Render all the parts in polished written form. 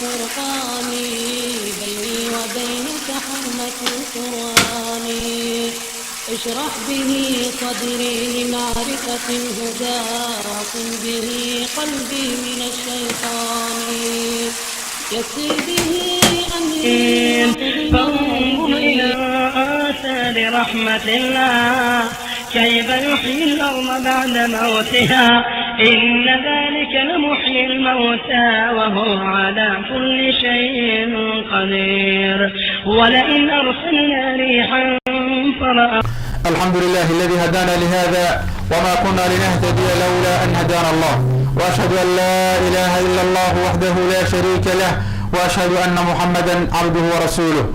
الفرقان بيني وبينك حرمة القرآن. اشرح به صدري لمعرفة الهدى، وصل به قلبي من الشيطان، يسر به أمري. فانظر إلى آثار رحمة الله كيف يحيي الأرض بعد موتها، إن ذلك لمحيي الموتى وهو على كل شيء قدير. ولئن أرسلنا ريحا فرأوا الحمد لله الذي هدانا لهذا وما كنا لنهتدي لولا أن هدانا الله، وأشهد أن لا إله إلا الله وحده لا شريك له، وأشهد أن محمدا عبده ورسوله.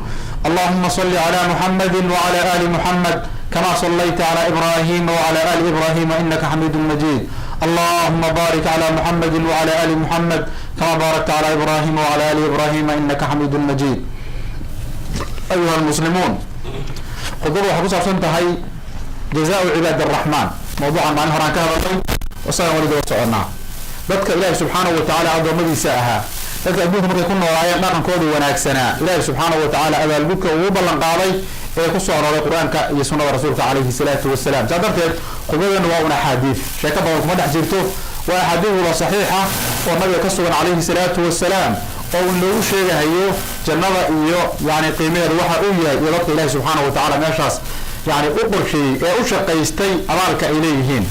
اللهم صل على محمد وعلى آل محمد كما صليت على إبراهيم وعلى آل إبراهيم إنك حميد مجيد. اللهم بارك على محمد وعلى آل محمد كما باركت على إبراهيم وعلى آل إبراهيم إنك حميد مجيد. أيها المسلمون، khudbadu waxay ku saabsan tahay جزاء عباد الرحمن. Mawduucan maalin horaan ka hadalnay, isagaan weli daba soconnaa. Dadka Ilaahi subxaanahu watacaala addoommadiisa ahaa, dadka adduunka markay ku noolaayeen dhaqankooda wanaagsanaa, Ilaahi subxaanahu watacaala abaalgudka ugu ballan qaaday ee kusoo arooray Qur-aanka iyo sunnada Rasuulka calayhi salaatu wasalaam. Saa darteed khudbadeena waa un axaadiis, sheeko badan kuma dhex jirto. Waa axaadiis wada saxiixa oo Nabiga ka sugan calayhi salaatu wasalaam, oo uu noogu sheegahayo jannada iyo yani qiimaheeda waxa uu yahay, iyo dadka Ilahi subxaanahu watacaala meeshaas yani u qorsheeyey ee u shaqaystay abaalka ay leeyihiin.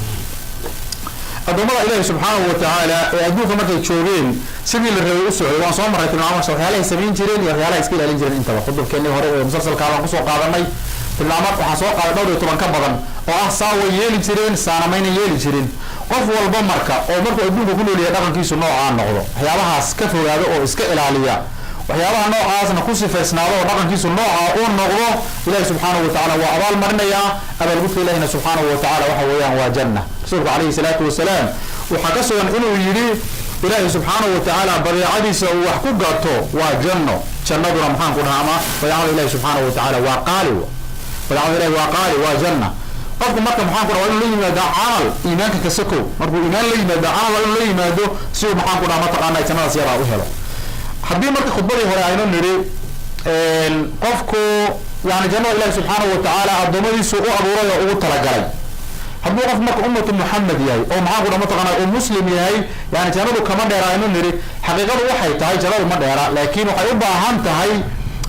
Addoommada Ilaahi subxaanahu watacaala ee adduunka markay joogeen sidii la rabay u socday, waan soo marray tilmaamahaas, waxyaalahay samayn jireen iyo waxyaalahay iska ilaalin jireen intaba. Khudubkeenii hore ee musalsalkaa baan kusoo qaadanay tilmaamo. Waxaan soo qaaday dhowr iyo toban ka badan oo ah saa way yeeli jireen, saana maynan yeeli jirin. Qof walba marka oo markuu adduunka ku nool yahay dhaqankiisu noocaa noqdo, waxyaabahaas ka fogaado oo iska ilaaliya, waxyaabaha noocaasna ku sifaysnaado oo dhaqankiisu nooca uu noqdo, Ilahi subxaanahu watacala waa abaal marinayaa. Abaalgudka Ilahina subxaanahu watacala waxa weeyaan waa janna. Rasuulku calayhi salaatu wasalaam waxaa ka sugan inuu yidhi: Ilaahi subxaanahu watacaala badeecadiisa uu wax ku gato waa janno. Jannaduna, maxaan ku dhahaa, ama badeecada Ilahi subxaanahu watacaala waa qaali. Badeecada Ilahi waa qaali, waa janna. Qofku marka, maxaan ku dhaha, waa inuu la yimaado camal iimaanka kasakow. Markuu iimaan la yimaado, camal waa inuu la yimaado si uu, maxaan ku dhaha, mataqaana jannadaas yadaa u helo. Haddii marka khudbadii hore aynu nidhi qofku yani jannada Ilahi subxaanahu watacaala addoommadiisu u abuuray oo ugu talagalay, hadduu qof marka ummatu Muxamed yahay oo, maxaan ku dhaha, mataqaana uu Muslim yahay, yani jannadu kama dheera aynu nidhi. Xaqiiqadu waxay tahay jannadu ma dheera, laakiin waxay u baahan tahay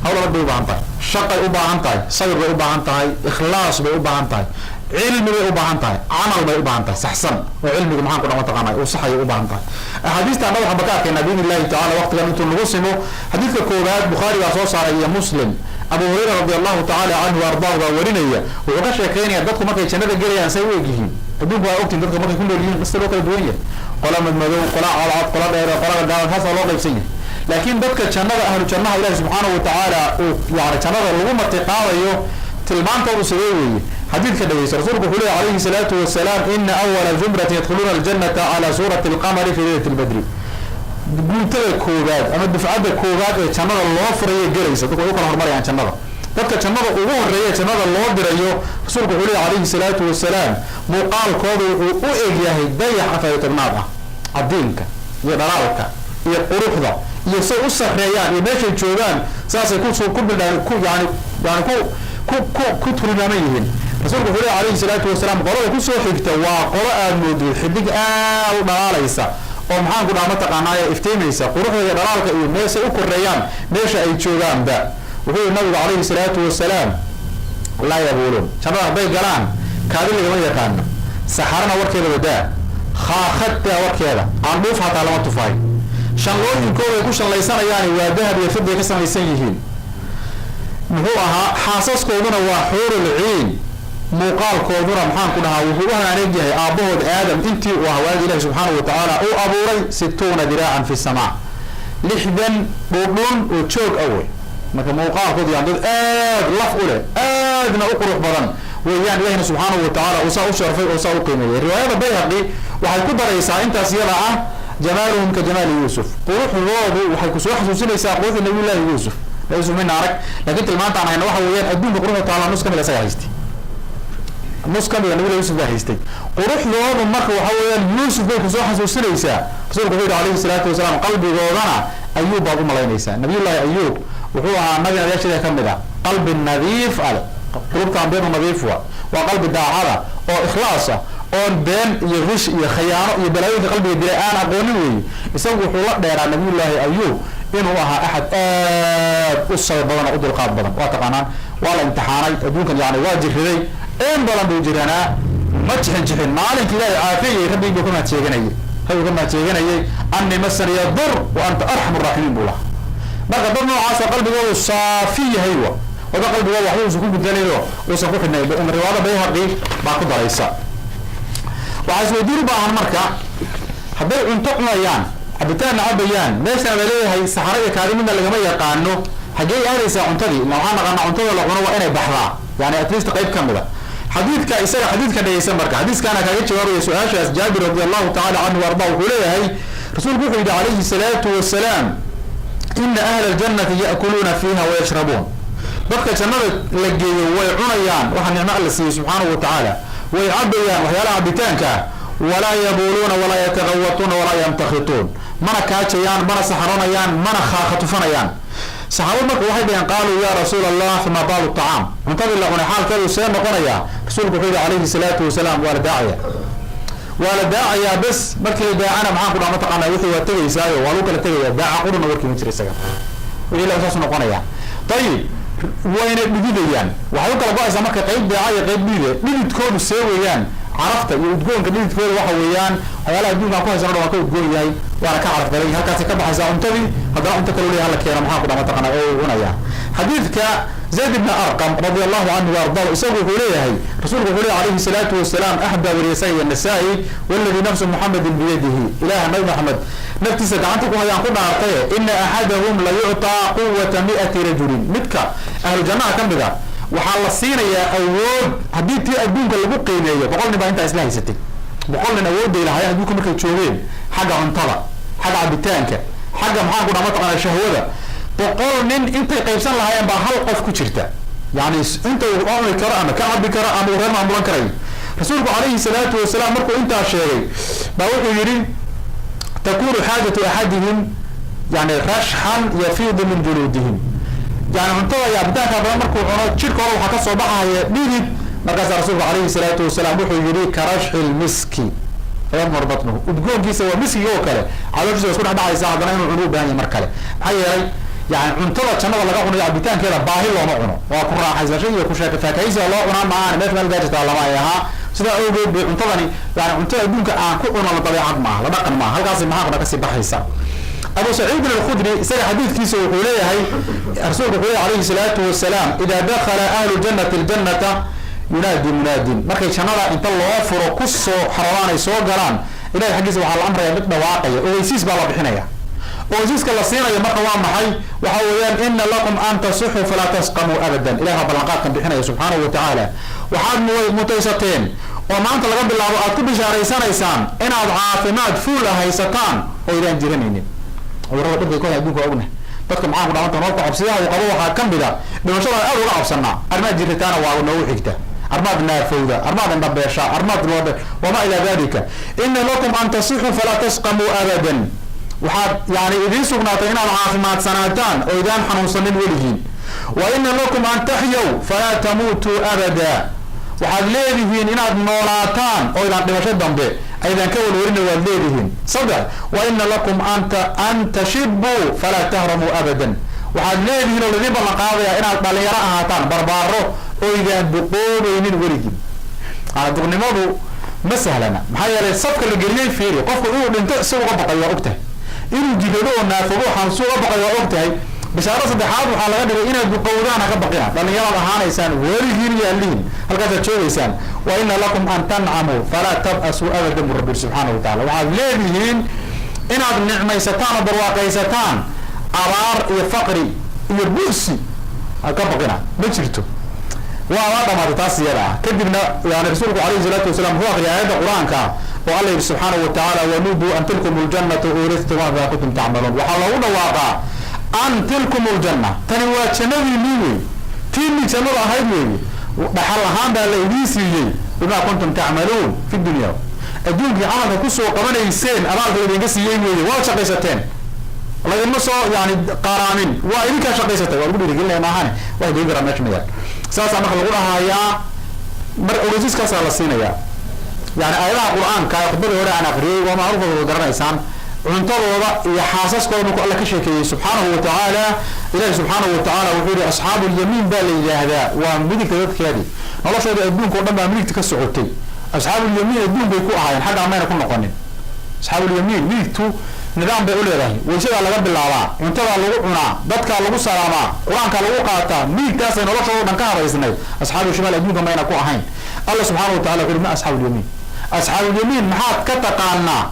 hawl adag bay u baahan tahay, shaqay u baahan tahay, sabir bay u baahan tahay, ikhlaas bay u baahan tahay, cilmi bay u baahan tahay, camal bay u baahan tahay saxsan oo cilmigu, maxaan ku dhaha, mataqaana uu saxayo u baahan tahay. Axaadiista annaga waxaan ba ka arkaynaa biidni Illahi tacala waqtigan intuu nagu simo. Xadiidka koowaad Bukhaari baa soo saaray iyo Muslim. Abu Hurayra radi Allahu tacala canhu ardaahu baa warinaya. Wuxuu ka sheekeynaya dadku markay jannada gelayaan say u egyihiin. Adduunku waa ogtiin dadka markay ku nool yihiin sida loo kala duwan yahay: qola madmadow, qola cadcad, qola dheer, qola gaaban, saasaa loo qaybsan yahay. Laakiin dadka jannada, ahlu jannaha, Ilahi subxaanahu watacaala uu yani jannada lagu martiqaadayo, tilmaantoodu sidee weeye? Xadiidka dhegeyso. Rasuulku wuxuu lehy calayhi salaatu wasalaam: إن أول زمرة يدخلون الجنة على صورة القمر في ليلة البدر. Guutada koowaad ama dufcadda koowaad ee jannada loo furayo gelaysa, dadku way u kala hormarayaan jannada, dadka jannada ugu horeeya jannada loo dirayo, rasuulku wuxuu lehy calayhi salaatu wasalaam, muuqaalkooda wuxuu u egyahay dayax 14aad ah. Cadiinka iyo dhalaalka iyo quruxda iyo say u sarreeyaan iyo meeshay joogaan saasay ku bildhaan ku yani ku tilmaaman yihiin. Rasuulku wuxuu lehy calayhi salaatu wasalaam: qolada kusoo xigta waa qolo aada moodo xidig aad u dhalaalaysa oo, maxaan ku dhaha, mataqaanaaye iftiimaysa, quruxda iyo dhalaalka iyo meeshay u koreeyaan, meesha ay joogaanba. Wuxuu yihi nabigu calayhi salaatu wasalaam: لا يبولون. Jannada hadday galaan kaadi lagama yaqaano, saxarana warkeeda wadaa, khaakhadtaa warkeeda, candhuuf hataa lama tufaayo. Shanlooyinkooda ay ku shanlaysanayaan waa dahab iyo fiday ka samaysan yihiin. Muxuu ahaa, xaasaskooduna waa xuurul ciin. Muuqaalkooduna, maxaan ku dhahaa, wuxuu u hanaaneeg yahay aabbahood Aadam intii uu ahaa waagi Ilahi subxaanahu watacaala uu abuuray. 60 ذراعا في السماء, 60 dhudhun oo joog ah wey. Marka muuqaalkoodu yani dad aad laf u leh, aadna u qurux badan weeyaan. Ilahina subxaanahu watacaala uu saa u sharfay oo saa u qiimeeyey. Riwaayada Bayhaqi waxay ku daraysaa intaas iyada ah: جمالهم كجمال يوسف. Quruxdoodu waxay kusoo xasuusinaysaa quruxda Nabiy Llahi Yuusuf. Nabi Yusuf mayna arag, laakiin tilmaanta aan hayno waxa weeyaan adduunka quruxda taala nus kamid isaga haystay, nus kamida Nabiy Yuusuf baa haystay. Quruxdoodu marka waxa weeyaan Yuusuf bay kusoo xasuusinaysaa. Rasuulku wuxuu yihi calayhi salaatu wasalaam: qalbigoodana Ayuub baad u malaynaysaa. Nabiyullahi Ayuub wuxuu ahaa nabi nabiyaasheeda ka mid ah, qalbi nadiif ale, qulubta ambiyadu nadiif wa waa qalbi daacada oo ikhlaas ah, oon been iyo rish iyo khayaano iyo balaayooyinka qalbiga dilay aan aqoonin weeye. Isagu wuxuu la dheeraa nabiyullaahi Ayuub inuu ahaa axad aad u sabir badan oo u dulqaad badan. Waa taqaanaan, waa la imtixaanay adduunkan, yani waa jirriday, in badan buu jiranaa, ma jixin jixin. Maalinka Ilaahay caafiyayay rabbigii buu ka mahad sheeganayay, rabbiguu ka mahad sheeganayay, "Annii masaniya dur wa anta arxamu raaximiin" buu lahaa. Marka dad noocaasoo qalbigoodu saafi yahay wa wada qalbigooda waxba uusan ku gudanayn oo uusan ku xidhnayn. Riwaayada Bayhaqi baa ku daraysa. Waxaa isweydiin u baahan marka, hadday cunto cunayaan, cabitaanna cabayaan, meeshaan la leeyahay saxaro iyo kaadi midna lagama yaqaano, xaggee aadaysaa cuntadii? Ila waxaan naqaanaa cuntada la cuno waa inay baxdaa, yani at least qayb ka mid a. Xadiidka isaga, xadiidka dhegeysan marka, xadiiskaana kaaga jawaabaya su-aashaas. Jaabir radi Allahu tacala canhu arda wuxuu leeyahay, rasuulku wuxuu yidhi calayhi salaatu wasalaam: "Ina ahla aljannati ya'kuluuna fiiha wayashrabuun." Dadka jannada la geeyo way cunayaan waxa nicmo Alla siiyey subxaanahu wa tacaala, way cabayaan waxyaalaha cabitaanka ah. "Walaa yabuuluuna walaa yataqawatuuna walaa yamtakhituun." Mana kaajayaan, mana saxaronayaan, mana khaakatufanayaan. Saxaabad marka waxay dhaheen: "Qaaluu ya rasuul Allah, fama baalu tacaam?" Cuntadii la cunay xaalkeedu see noqonayaa? Rasuulku wuxuu yihi calayhi salaatu wasalaam: "Waa la daacaya, waa la daacayaa." Bes, markii la daacana, maxaan ku dhaha, mataqaanaa, wixii waa tegaysaayo, waa lagu kala tegaya. Daaca quruna warkii ma jira isaga, wixii la saas noqonaya. Ayib, wayna dhididayaan. Waxay u kala go-aysaa marka qayb daaca iyo qayb dhidide. Dhididkoodu see weeyaan? Carafta iyo udgoonka dhididkooda waxa weeyaan waxyaalaha adduunka aan ku haysano dhan waa ka udgoon yahay, waana ka caraf badan yahay. Halkaasay ka baxaysaa cuntadii. Haddana cunto kaloo leeyahay hala keeno, maxaan ku dhaha, mataqaanaa, oo uu cunaya. Xadiidka Zayd ibn Arqam radi Allahu canhu wa ardahu, isagu wuxuu leeyahay, rasuulku wuxuu leeyahay calayhi salaatu wasalaam, Axmed baa wariyay isaga iyo Nasaa-i: "Walladii nafsu Muxamedin biyadihi," Ilaha Nabi Maxamed naftiisa gacanta ku hayaan ku dhaartaye, "ina axadahum la yucطaa quwata 100 rajulin." Midka ahlu jannaha ka mid a waxaa la siinayaa awood haddii tii adduunka lagu qiimeeyo 100 nin baa intaa isla haysatay. 100 nin awoodday lahaayeen adduunka markay joogeen, xagga cuntada, xagga cabitaanka, xagga, maxaan ku dhaha, mataqaana, shahwada, 100 nin intay qaybsan lahaayeen baa hal qof ku jirta, yani inta uu cuni karo ama ka cabi karo ama uu reer maamulan karayo. Rasuulku calayhi salaatu wasalaam markuu intaa sheegay baa wuxuu yidhi: "Takunu xaajatu axadihim yani rashxan yafiidu min juluudihim." Yani cuntada iyo cabitaanka badan markuu cuno, jirka hore waxaa kasoo baxaya dhidid. Markaasaa rasuulku calayhi salaatu wasalaam wuxuu yihi: "Karashxi lmiski fayadmar batnuhu." Udgoonkiisa waa miskiga oo kale, calooshiisa waa isku dhex dhacaysa. Haddana inuu cuno u baahan yahay mar kale. Maxaa yeelay, yani cuntada jannada laga cunayo cabitaankeeda baahi looma cuno, waa ku raaxaysasho iyo ku sheeka faakahaysiga loo cunaa maahan. Meesha meel gaajirtaa lama ay ahaa. Sidaa awgeed bay cuntadani, yani cuntada adduunka aan ku cuno, la dabeecad maaha, la dhaqan maaha. Halkaasi maxaa kudha kasii baxaysa. Abu Saciidin Alkhudri isaga xadiidkiisa wuxuu leeyahay, rasuulku wuxuu leeyahay calayhi salaatu wasalaam: "Idaa dakhala ahlu jannati aljannata yunaadi munaadin." Markay jannada inta loo furo ku soo xaroodaan ay soo galaan, Ilahay xaggiisa waxaa la amraya mid dhawaaqaya, ogeysiis baa la bixinaya. Ogeysiiska la siinayo marka waa maxay? Waxa weeyaan: "Ina lakum an tasixuu falaa tasqamuu abadan." Ilahi baa ballanqaadkan bixinaya subxaanahu wa tacaala. Waxaad mutaysateen oo maanta laga bilaabo aad ku bishaaraysanaysaan inaad caafimaad fuula haysataan oo idaan jiranaynin. Cudurrada dhibkay ku hay adduunka waa ognahay. Dadka, maxaan ku dhaanta, nololka cabsiyaha uu qabo waxaa ka mid a dhimashada. Aad uga cabsanaa. Arrimaad jiritaana waa noogu xigta, armaad naafowda, armaad indhabeesha, armaad wamaa ilaa dalika. "Ina lakum an tasixuu falaa tasqamuu abadan." Waxaad yani idiin sugnaatay inaad caafimaadsanaataan oo idaan xanuunsanin weligiin. "Wa ina lakum an taxyaw falaa tamuutuu abada." Waxaad leedihiin inaad noolaataan oo idaan dhimasho dambe aydan ka walwalina waad leedihiin. Saddex: "Wa ina lakum an tashibuu falaa tahramuu abadan." Waxaad leedihiin oo laidin ballan qaadaya inaad dhalinyaro ahaataan, barbaaro, oo idaan duqoobaynin weligiin. Duqnimadu ma sahlana. Maxaa yeelay, safka la geliyey fiiri. Qofku inuu dhinto isaga uga baqay waa og tahay, inuu jirado oo naafogo xanuunsu uga baqay waa og tahay. Bishaaro saddexaad waxaa laga dhigay inaad duqowdaan ha ka baqina, dhalinyaraad ahaanaysaan weligiin iyo allihin, halkaasaad joogaysaan. "Wa ina lakum an tancamuu falaa tab'asuu abadan," bu rabbi subxaanahu wa tacala. Waxaad leedihiin inaad nicmaysataan oo barwaaqaysataan, abaar iyo faqri iyo bu'si ha ka baqina, ma jirto, waa dhamaatay taas iyada ah. Kadibna yani rasuulku calayhi salaatu wasalaam wuxuu akriyay aayadda Qur-aanka oo Alla yidhi subxaanahu wa tacaala: "Wanuuduu an tilkum ljannatu uuristumuuha bima kuntum tacmaluun." Waxaa loogu dhawaaqaa "an tilkum ljanna", tani waa jannadiinii wey, tiinii jannada ahayd weeye, dhaxal ahaan baa la idiin siiyey, "bimaa kuntum tacmaluun fi dunya", adduunkii camalka kusoo qabanayseen abaalka idinka siiyey weeye. Waad shaqaysateen. Laydinma soo yani qaaraamin, waa idinkaa shaqaysatay, waa lagu dhiirigelinaya maahane wax goyn karaa meesha ma yaal. Saasaa marka lagu dhahayaa, mar ogeysiiskaasaa la siinayaa. Yani aayadaha Qur-aanka ee khudbada hore aan aqriyay waa macruufooda, wada garanaysaan. Cuntadooda iyo xaasaskooda markuu Alla ka sheekeeyey subxaanahu watacaala, Ilahi subxaanahu watacaala wuxuu yihi asxaabu lyamiin baa la yidhaahdaa, waa midigta dadkeedii, noloshooda adduunka o dhan baa midigta ka socotay. Asxaabulyamiin adduun bay ku ahaayeen, xaggaa mayna ku noqonin. Asxaabulyamiin midigtu nidaam bay u leedahay, weysadaa laga bilaabaa, cuntadaa lagu cunaa, dadkaa lagu salaamaa, Qur-aankaa lagu qaataa, midigtaasay noloshooda o dhan ka habaysnayd. Asxaabu shimaal adduunka mayna ku ahayn. Alla subxaana watacala wuxu uhi, ma asxaabulyamiin? Asxaabulyamiin maxaad ka taqaanaa?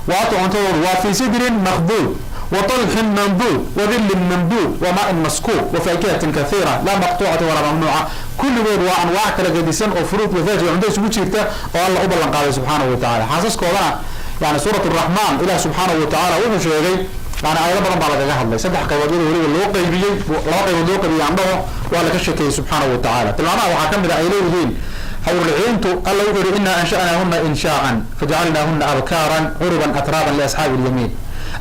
Waata cuntadoodu waa fii sidrin makduud wa طalxin mamduud wa dhillin mamduud wa maa'in maskuub wa faakihatin kathiira laa maqtuucati walaa mamnuuca. Kulligood waa anwaac kala gedisan oo furuud iyo faakiha cunto isugu jirta oo Alla u ballan qaaday subxaanahu watacala. Xaasaskoodana yani suurat Raxmaan Ilah subxaanahu watacaala wuxuu sheegay, yani aayado badan baa lagaga hadlay, saddex qaybood iyadoo weliba loo qaybiyey, laba qaybood loo qaybiyey andhaho, waa laga sheekeeyey subxaanahu watacaala. Tilmaamaha waxaa ka mid a ay leeyihiin xawrliciintu, Alla wuxuu yihi inaa ansha'naahuna inshaa'an fajacalnaahuna abkaaran curuban atraaban liasxaabi ilyamiin.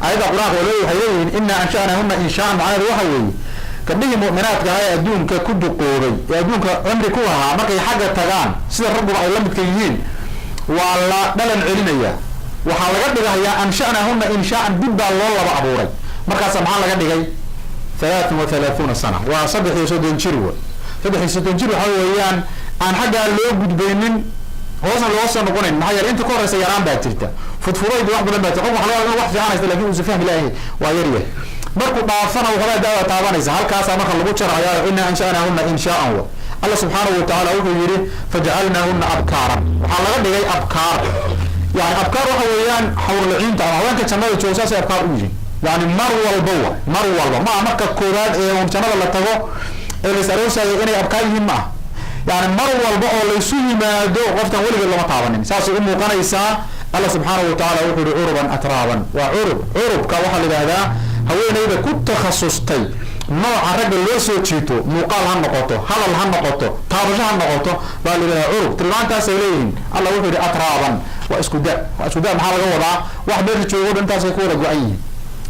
Aayadda Qur-aanka waxay leeyihiin inaa ansha'naahuna inshaa'an, macnaheedu waxa weeye gabdhihii mu'minaadka ahaa ee adduunka ku duqoobay ee adduunka cimri ku lahaa, markay xagga tagaan sida ragguba ay la midka yihiin waa la dhalan celinaya. Waxaa laga dhigahayaa ansha'naahuna inshaa'an, dib baa loo laba abuuray. Markaasa maxaa laga dhigay? 33 sana, waa 33 jir. Wa 33 jir waxaa weeyaan aan xaggaa loo gudbaynin, hoosna looga soo noqonayn. Maxaa yeele inta ka horeysa yaraan baa jirta, fudfudayd wax badan baa jirta. Qof waxa laga yaabaa inuu wax fiican haysta lakin uusan fahmi lahayn, waa yar yahay. Markuu dhaafana waxoogaa daawa taabanaysa, halkaasaa marka lagu jarcayaa inaa ansha'naahuna inshaa'an. Wa Alla subxaanahu watacaala wuxuu yihi fajacalnaahuna abkaaran, waxaa laga dhigay abkaar. Yani abkaar waxa weeyaan xawrliciinta ama haweenka jannada jooga, saasay abkaar u yihiin. Yani mar walba wa mar walba maa marka koowaad ee un jannada la tago ee la is aroosayo inay abkaar yihiin ma aha. Yani mar walba oo laysu yimaado qoftan weligeed lama taabanin, saasay u muuqanaysaa. Alla subxaanahu watacaala wuxuu yihi curuban atraaban, waa curub. Curubka waxaa la yidhahdaa haweeneyda ku takhasustay nooca ragga loo soo jiito, muuqaal ha noqoto, hadal ha noqoto, taabasho ha noqoto, baa la yidhahdaa curub. Tilmaantaasay leeyihiin. Alla wuxuu yihi atraaban, waa isku da, waa isku da. Maxaa laga wadaa? Wax meesha joogo dhan intaasay ku wada go-an yihiin.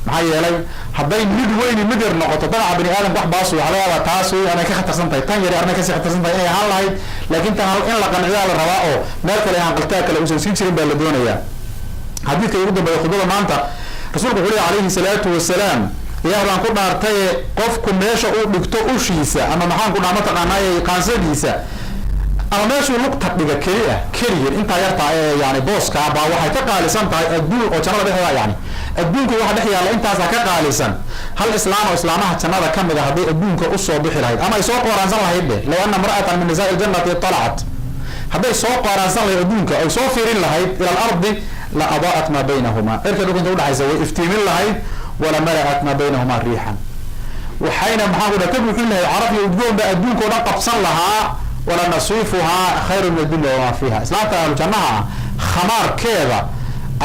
Maxaa yeelay hadday mid weyni mid yar noqoto, danaca bani aadamka wax baas waxa laga yaabaa taas wey anay ka khatarsan tahay, tan yari arnay kasii khatarsan tahay inay ahaan lahayd, laakiin tan in la qanciyaa la rabaa oo meel kale hanqaltaag kale uusan siin jirin baa la doonayaa. Xadiidka ugu dambeeya khudbada maanta, rasuulku wuxuu lehy calayhi salaatu wasalaam, Ilaah baan ku dhaartaye, qofku meesha uu dhigto ushiisa ama maxaan ku dhaha mataqaanaaye qaansadiisa ama meeshuu lugta dhiga keli ah keligeen intaa yartaa ee yani booska baa waxay ka qaalisan tahay adduun oo jannada dhexdeeda, yani adduunka waxa dhex yaalla intaasaa ka qaalisan. Hal islaam oo islaamaha jannada ka mid a hadday adduunka usoo bixi lahayd ama ay soo qooraansan lahayd dheh, law ana imra'atan min nisaai ljannati italacat, hadday soo qooraansan lahayd adduunka ay soo fiirin lahayd ila alardi, la adaa'at maa baynahuma, cirka dhulka inta udhaxaysa way iftiimin lahayd, wala mala'at maa baynahumaa riixan, waxayna maxaan ku dhaha ka buuxin lahayd caraf iyo udgoon baa adduunka o dhan qabsan lahaa, wala nasiifuhaa khayru min addunya wamaa fiiha. Islaamta ahlu jannaha ah khamaarkeeda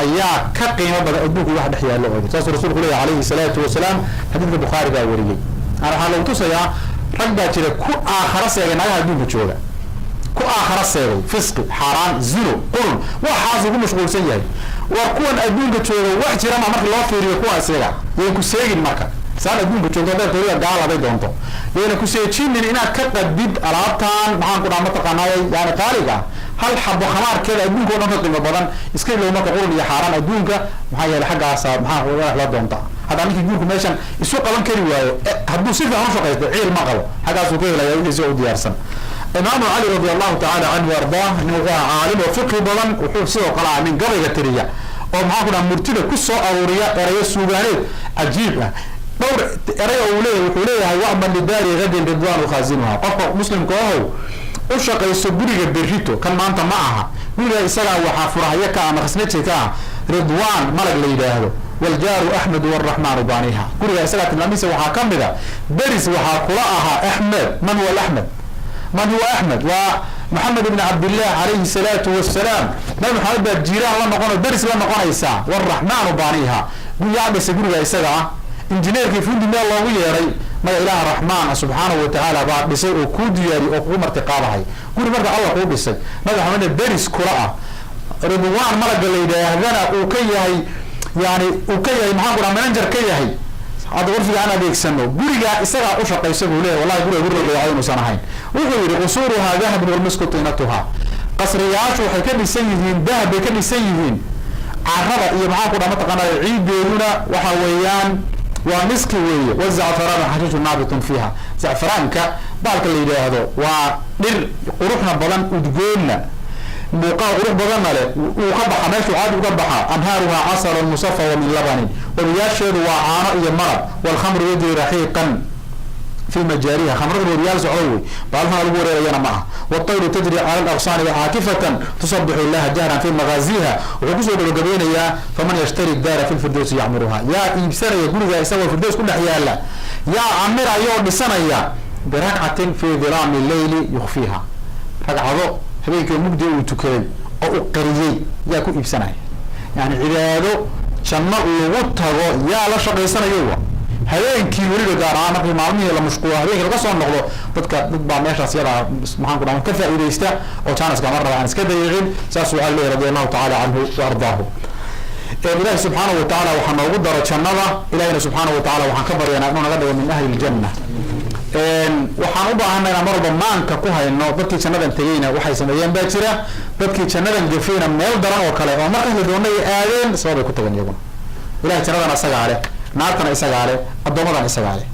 ayaa ka qiimo badan adduunka wax dhex yaallo oodi, saasuu rasuulku leeyahy calayhi salaatu wasalaam. Xadiidka Bukhaari baa wariyey. Yani waxaa lagu tusayaa rag baa jira ku aakhara seegay naagaha adduunka jooga, ku aakhara seegay fisqi, xaaraan, zino, qurun, waxaasuu ku mashquulsan yahay. War kuwan adduunka jooga wax jirama marka loo fiiriyo kuwa isaga yayn ku seegin. Marka saan adduunka joogto haddaad weliba gaal haday doonto yayna ku seejinin inaad ka qadid alaabtan maxaan ku dhaha mataqaanaay yani qaaliga ah, hal xabo khamaarkeeda adduunka o dhan ka qiimo badan. Iska ilow marka qurun iyo xaaraan adduunka, maxaa yeelay xaggaasa maxaa la doonta. Haddaa ninkii guurku meeshan isu qaban kari waayo, hadduu si fiican u shaqaysto ciil ma qabo, xaggaasuu ka helaya wixiisi u diyaarsan. Imaamu Cali radi allahu tacala canhu ardaah, nin wuxuu ahaa caalim oo fiqhi badan, wuxuu sidoo kale ahaa nin gabayga tiriya oo maxaa ku dhaha murtida ku soo aruuriya erayo suugaaneed cajiib ah. Dhowr eray oo uu leeyahay, wuxuu leeyahay wacmal lidaari gadin ridwaanu khaazinuha. Qofka muslimka ahow u shaqayso guriga berrito, kan maanta ma aha. Guriga isagaa waxaa furahyo ka ama khasnaji ka ah Ridwaan malag la yidhaahdo, waljaaru Axmed waraxmaanu baaniha. Guriga isagaa tilmaamihiisa waxaa ka mid a deris waxaa kula ahaa Axmed. Man huwa Axmed? Man huwa Axmed? Waa Maxamed ibn Cabdillah calayhi salaatu wasalaam. Nabi Maxamed baad jiiraan la noqono, deris la noqonaysaa. Waraxmaanu baaniha, gurigaa dhisa guriga isaga ah, injineerkii fundi meel loogu yeeray maya, Ilaah raxmaan subxaanahu watacaala baa dhisay oo kuu diyaariyey oo kugu martiqaabahay guri. Marka Alla kuu dhisay, Nabi Maxamedna deris kula ah, Ridwaan malaga la yidhaahdana uu ka yahay, yani uu ka yahay maxaan ku dhaha manager ka yahay. Hadda warfiga aan adeegsano, guriga isagaa u shaqaysa buu leeyahy. Wallahi guriga guriga dayacay inuusan ahayn. Wuxuu yidhi: "Qusuuruhaa dahabun walmisku tiinatuha." Qasriyaashu waxay ka dhisan yihiin dahab bay ka dhisan yihiin, carada iyo maxaan ku dhaha mataqaanaa ciideeduna waxa weeyaan waa miski weeye. "Wazacfaraanu xashiishu naabitun fiiha." Zacfaraanka baalka la yidhaahdo waa dhir quruxna badan, udgoonna, muuqaal qurux badanna leh, uu ka baxa meeshu caadi uga baxa. "Anhaaruhaa casalun musafa wa min labanin." Wabiyaasheedu waa caano iyo malab. "Walkhamru yajri raxiiqan fi majaariha." Khamrada wariyaal socdo wey, baalhana lagu wareerayana ma aha. "Wاطayru tajri cala alaqsaani caakifatan tusabixu illaha jahran fi magaaziha." Wuxuu kusoo gabagabeynayaa: "Faman yashtari daara fi lfirdowsi yacmuruha." Yaa iibsanaya guriga isagoo firdows ku dhex yaala? Yaa camiraya oo dhisanaya? "Birakcatin fi dilaami leyli yukfiiha." Ragcado habeenkii mugdi uu tukaday oo u qariyey yaa ku iibsanaya? Yani cibaado janno lagu tago yaa la shaqaysanayo? Wa habeenkii weliba, gaar ahaan markii maalmihii la mashquulo, habeenkii laga soo noqdo. Dadka dad baa meeshaas yadaa maxaan ku dhaha ka faa'iidaysta oo janiska mar raba aan iska dayicin. Saas waxaa leeyahy radi Allahu tacala canhu wa ardaahu. Ilahi subxaanahu watacaala waxaa noogu daro jannada. Ilahina subxaanahu watacala waxaan ka baryanaa inuu naga dhigo min ahli ljanna. Waxaan u baahanay inaan mar walba maanka ku hayno dadkii jannadan tegeyna waxay sameeyeen baa jira, dadkii jannadan gafeyna meel daran oo kale oo markas la doonay aadeen, sababay ku tageen iyaguna. Ilahay jannadan isagaa leh, naartana isagaa leh, addoomadan isagaa leh,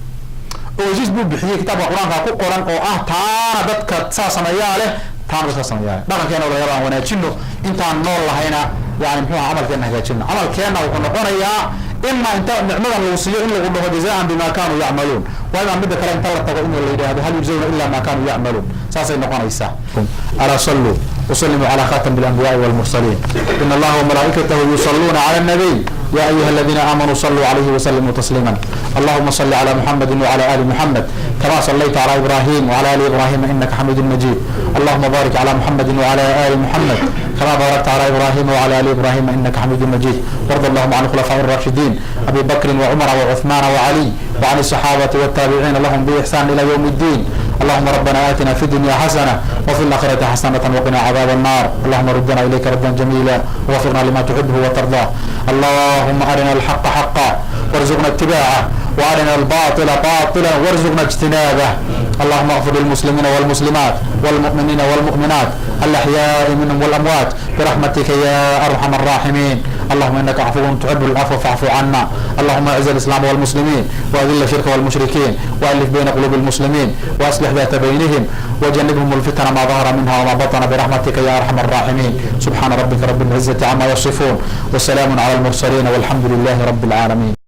oo heshiis buu bixiyey kitaabka Qur-aanka ku qoran oo ah taana dadka saa sameeyaa leh, taana dadka sameeyaa leh. Dhaqankeena walayaal aan wanaajino intaan nool lahayna, yani muxuu camalkeena hagaajino. Camalkeena wuxuu noqonayaa ima inta nicmadan lagu siiyo in lagu dhaho "jazaan bima kanuu yacmaluun", waa imaa midda kale inta la tago in la yidhahdo "hal yujzawna ila ma kanuu yacmaluun". Saasay noqonaysaa. Alaa saluu وسلموا على خاتم الأنبياء والمرسلين. إن الله وملائكته يصلون على النبي يا أيها الذين آمنوا صلوا عليه وسلموا تسليما. اللهم صل على محمد وعلى آل محمد كما صليت على إبراهيم وعلى آل إبراهيم إنك حميد مجيد. اللهم بارك على محمد وعلى آل محمد كما باركت على إبراهيم وعلى آل إبراهيم إنك حميد مجيد. وارض اللهم عن الخلفاء الراشدين أبي بكر وعمر وعثمان وعلي، وعن الصحابة والتابعين لهم بإحسان إلى يوم الدين. اللهم ربنا آتنا في الدنيا حسنة وفي الآخرة حسنة وقنا عذاب النار. اللهم ردنا إليك ردا جميلا ووفقنا لما تحبه وترضاه. اللهم أرنا الحق حقا وارزقنا اتباعه، وأرنا الباطل باطلا وارزقنا اجتنابه. اللهم اغفر للمسلمين والمسلمات والمؤمنين والمؤمنات الأحياء منهم والأموات برحمتك يا أرحم الراحمين. اللهم إنك عفو تحب العفو فاعف عنا. اللهم أعز الإسلام والمسلمين، وأذل الشرك والمشركين، وألف بين قلوب المسلمين، وأصلح ذات بينهم، وجنبهم الفتن ما ظهر منها وما بطن برحمتك يا أرحم الراحمين. سبحان ربك رب العزة عما يصفون، وسلام على المرسلين، والحمد لله رب العالمين.